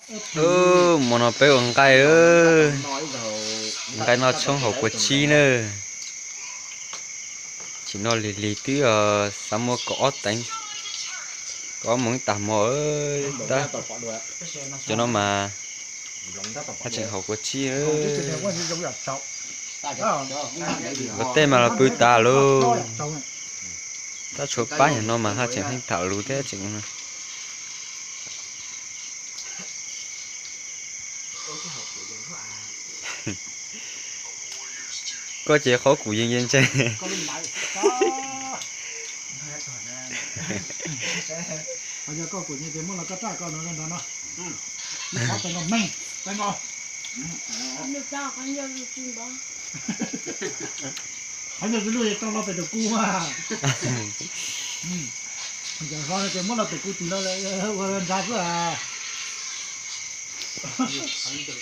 Hmo no peb ua nqaij, nqaij noj tshoob haus kua tsib na. Tsim no lig lig twb xav muab kaum ob teev, kaum ob moos ib tag hmo tab. Cov no mas haj tseem haus kua tsib. Ua tej mas los pw tas lauj. Tab tshuav pab yam no mas haj tseem pheej tham lus thiab tseem. Koj ces qhov kuv yeej yeej ntse. Qhov nyuag tsis luj tau los pem tus kub mas. Cov hlob no ces muab los pem kuv tim no ua nra xwb.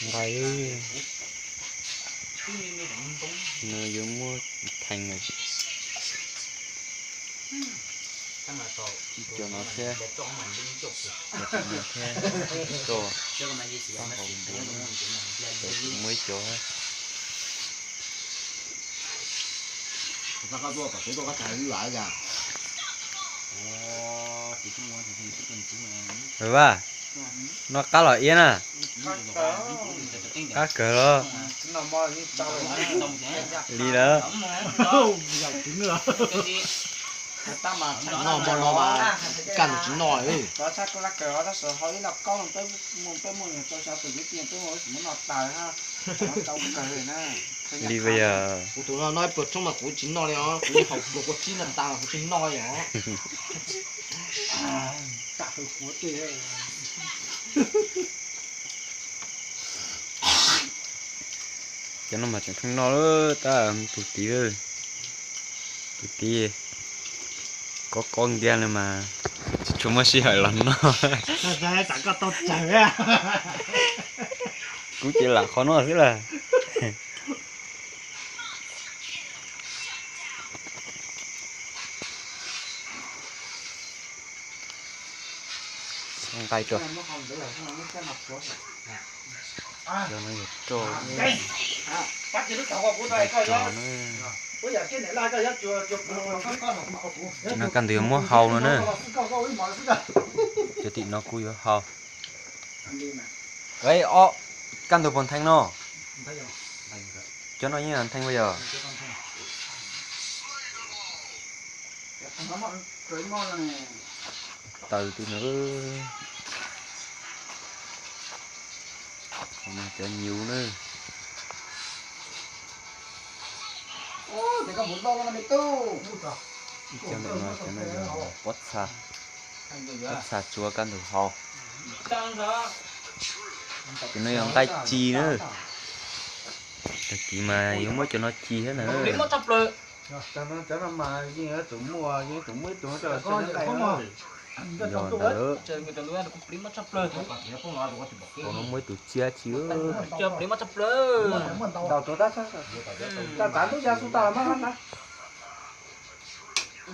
Nqaij, nws yuav muab theej lawm. Cov no thiab, cov no thiab, cov hauv npua, muaj ib cov. Vaj, noj qab los iab na. Qab kawg los. Li lawm. Noj hmo no mas kaj ntug tsis noj. Li yog kuv tus no noj ib pluag tshoob mas kuv tsis noj li os, kuv haus pluag kua tsib no tas mas kuv tsis noj li os. Cov no mas tseem pheej noj tab tus tid, tus tid kob kob ntiab no mas tsis tshua muaj sij hawm los noj. Kuv ces lam qhov no xwb lawm. Nqaij rau. Cov no yog rau, nqaij rau na. Cov no kaj ntug yuav muab hau no na. Cov tim no kuv yuav hau. Ob, kaj ntug puas ntheej no? Cov no yeej ntheej puas yog? Taws twb no. Cov nyuv na. Cov no, cov no yog pob txha, pob txha tsuav kaj ntug hau. Cov no yog nqaij ci na. Tag kis mas yuav muab cov no ci thiab na. Yog ntawd. Ua no muaj ib tug tsiab ci.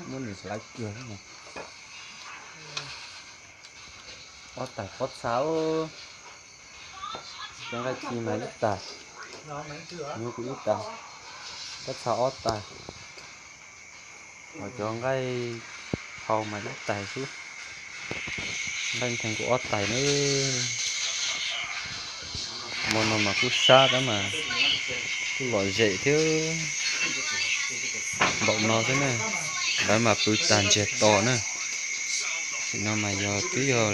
Muab nws hlais kiag. Ob tais pob txha. Cov nqaij ci mas ib tais, nyuv kuj ib tais, pob txha ob tais, ho cov nqaij hau mas ib tais xwb. Nqaij ntheev kuj ob tais na. Hmo no mas kuj sab tab mas kuj lom zem thiab. Npaum no xwb na, lawv mas pw tag ntsiag to na. Tam no mas yog twb yog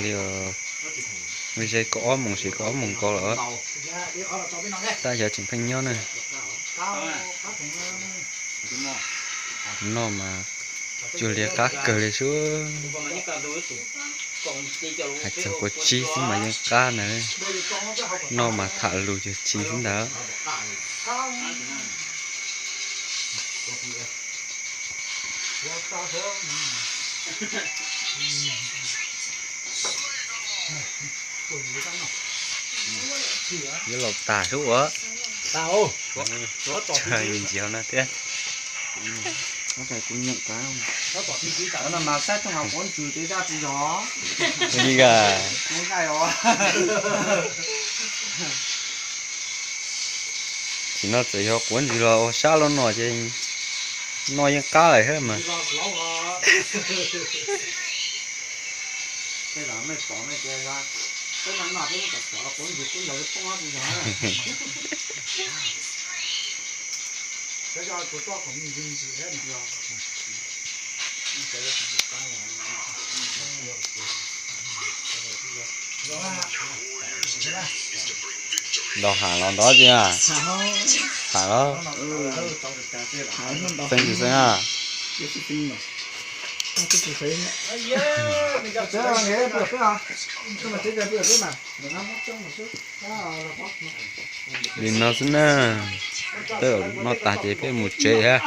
li ze kaum ob moos, ze kaum ob moos nkaus lawm, tab xyov tseem pheej nyob na. Noj mas cuag li qab kawg li xwb. Hais txog kua tsib xwb mas yeej qab ntag. Noj mas tham lus cuag tsi xwb ntag. Yuav laus tas sub ua. Tsawg ntsis hauv no thiab. Kuv nyeem tas. Cov no mas saib thooj hav quav ntsws tej zaj tsis zog. Li ka. Kuv nqaij os. Tsis no txawm yog quav ntsws los ua sab los no ces no yeej qab lawm thiab mas. Tej zaum nej pom nej tias peb no noj peb muab tom tom quav ntsws peb yog li poob tsis zog. Peb yog tus toj kom me ntsis ntsis thiab no. Ntaus ham los ntov tsis a? Ham los? Xeeb tsis xeeb a? Li no xwb na. Peb noj tag ces peb mus tsev thiab.